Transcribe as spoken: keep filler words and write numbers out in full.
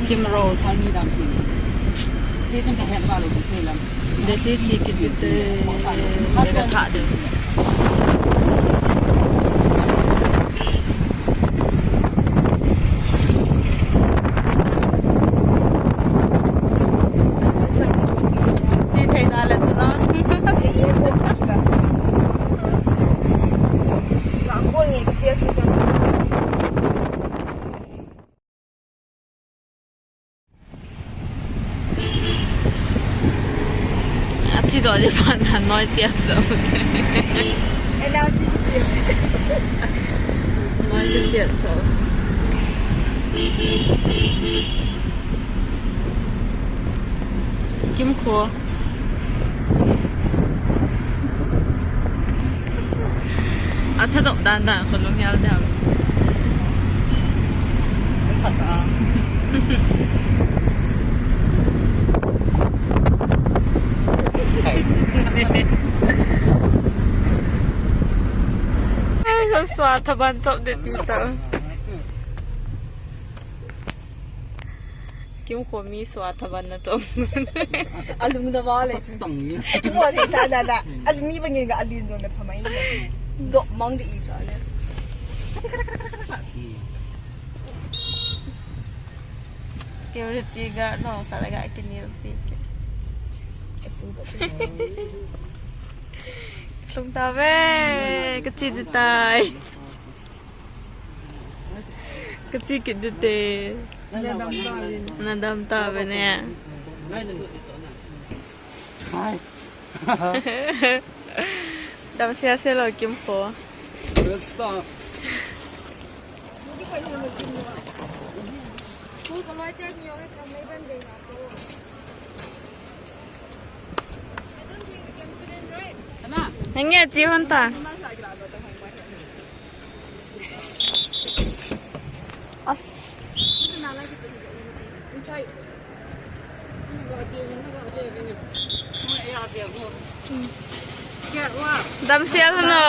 Kim Rose. Delhi chi kiti te, dega tha de. Chi thei na le tu na. Achi do de pan han noi chiam so. Energy chiam. Noi chiam so. Kim Kho. Athadok dan dan, kholung hial dan. Thot a. Ai, so swa thaban top de ti ta. Kim Kho mi swa thaban na tong. Alung da ba le. Tong ni. Mo le sa da da. Alung mi bangin ga alin do le phamai. Dok mang de i sa le. Security guard no, kala ga kinil pi. Asu ba su. Lung ta ve, ka chi di tai. Ka chi kit di te. Na dam ta ve ne. Hai. Dam sia sia lo Kim Kho. Henge chi hon ta. As. Dam sia hon o.